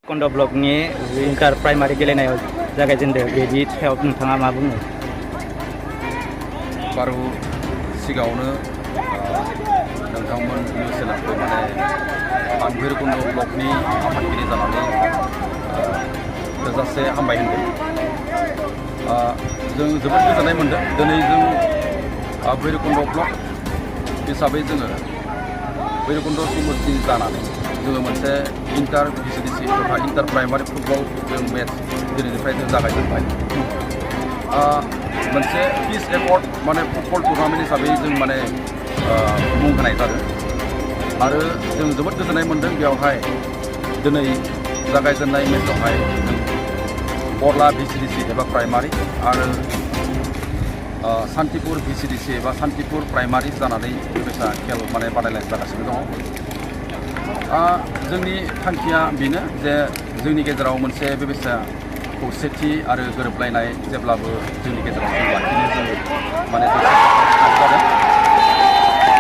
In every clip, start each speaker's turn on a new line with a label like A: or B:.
A: कन्द ब्लकनि inter primary गेलेनायाव जागायजेनदों बेनि सायाव नोंथाङा मा बुङो?
B: बारु सिगाङावनो नोंथांमोन निउस चेनेलखौ आं भैरबकुन्द ब्लकनि आफादगिरि जानानै थोजासे हामबाय होनदों। जों जोबोद गोजोननाय मोनदों। दिनै जों भैरबकुन्द ब्लक हिसाबै जोङो भैरबकुन्द समस्ति जानानै जोङो मोनसे इन्टार भिसिडिसि एबा इन्टार प्राइमारि फुटबल जों मेच दिनैनिफ्राय जों जागायजेनबाय। मोनसे पिस एकर्ड फुटबल टुर्नामेन्ट हिसाबै जों मुं होनाय जादों आरो जों जोबोद गोजोननाय मोनदों। बेवहाय दिनै जागायजेननाय मेचआवहाय जों बरला भिसिडिसि एबा प्राइमारि आरो सान्तिपुर भिसिडिसि एबा सान्तिपुर प्राइमारि जानानै बेबायसा खेल बादायलायनाय जागासिनो दङ। जोंनि थांखिया बेनो जे जोंनि गेजेराव मोनसे बेबायसा खौसेथि आरो गोरोबलायनाय जेब्लाबो जोंनि गेजेराव जों लाखिनो जों जादों।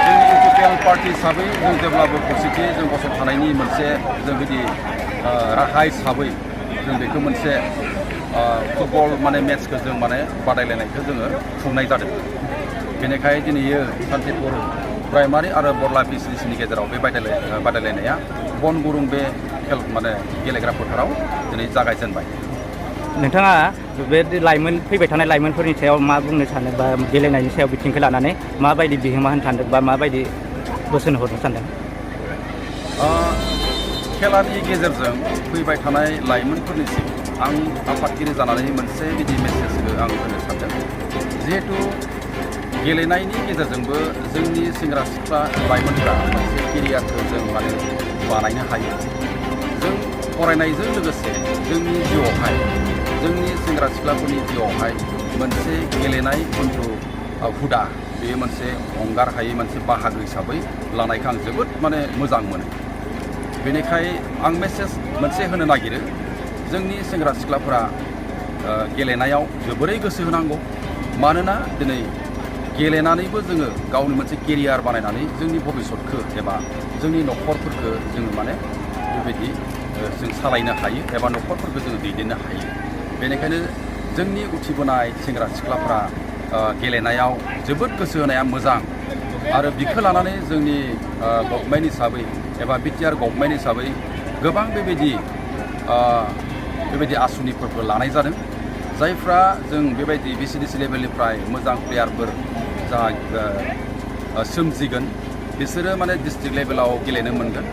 B: जोंनि इउपिपिएल पार्टि हिसाबै जों जेब्लाबो खौसेथियै जों गसंथानायनि मोनसे जों बिदि राहा हिसाबै जों बेखौ मोनसे फुटबल मेचखौ जों बादायलायनायखौ जोङो खुंनाय जादों। बेनिखायनो दिनैयो सान्तिपुर प्राइमारि आरो बरला भिसिडिसिनि गेजेराव बे बादायलायनाया बनगुरुं बे खेल गेलेग्रा फोथाराव दिनै जागायजेनबाय।
A: नोंथाङा बे फैबाय थानाय लाइमोनफोरनि सायाव मा बुंनो सानो बा गेलेनायनि सायाव बिथिंखौ लानानै माबायदि बिहोमा होनो सानदों बा माबायदि बोसोन हरनो सानदों?
B: खेलानि गेजेरजों फैबाय थानाय लाइमोनफोरनिसिम आं आफादगिरि जानानै मोनसे बिदि मेसेजखौ आं होनो सानदों। जिहेतु गेलेनायनि गेजेरजोंबो जोंनि सेंग्रा सिख्ला लाइमोनफ्रा मोनसे केरियारखौ जों बानायनो हायो। जों फरायनायजों लोगोसे जोंनि जिउआवहाय जोंनि सेंग्रा सिख्लाफोरनि जिउआवहाय मोनसे गेलेनाय जिथु हुदा बेयो मोनसे अंगार हायै मोनसे बाहागो हिसाबै लानायखौ आं जोबोद मोजां मोनो। बेनिखायनो आं मेसेज मोनसे होनो नागिरो जोंनि सेंग्रा सिख्लाफोरा गेलेनायाव जोबोरै गोसो होनांगौ। मानोना दिनै गेलेनानैबो जोङो गावनि मोनसे केरियार बानायनानै जोंनि भबिसतखौ एबा जोंनि न'खरफोरखौ जोङो बेबायदि जों सालायनो हायो एबा न'खरफोरखौ जोङो दैदेननो हायो। बेनिखायनो जोंनि उथिबोनाय सेंग्रा सिख्लाफ्रा गेलेनायाव जोबोद गोसो होनाया मोजां आरो बिखौ लानानै जोंनि गभर्नमेन्ट हिसाबै एबा बिटिआर गभर्नमेन्ट हिसाबै गोबां बेबायदि आसुनिफोरबो लानाय जादों। जायफ्रा जों बेबायदि भिसिडिसि लेभेलनिफ्राय मोजां प्लेयारफोर जा सोमजिगोन बिसोरो डिस्ट्रिक्ट लेभेलाव गेलेनो मोनगोन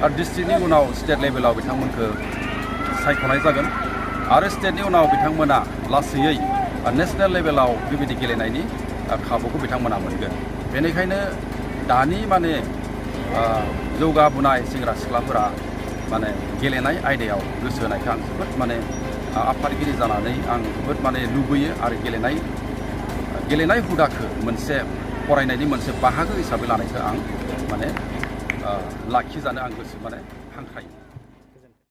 B: आरो डिस्ट्रिक्टनि उनाव स्टेट लेभेलाव बिथांमोनखौ सायख'नाय जागोन आरो स्टेटनि उनाव बिथांमोना लासैयै नेसनेल लेभेलाव बेबायदि गेलेनायनि खाबुखौ बिथांमोना मोनगोन। बेनिखायनो दानि जौगाबोनाय सेंग्रा सिख्लाफोरा गेलेनाय आयदायाव गोसो होनायखौ आं जोबोद आफादगिरि जानानै आं जोबोद लुबैयो आरो गेलेनाय हुदाखौ मोनसे फरायनायनि मोनसे बाहागो हिसाबै लानायखौ आं लाखिजानो आं गोसो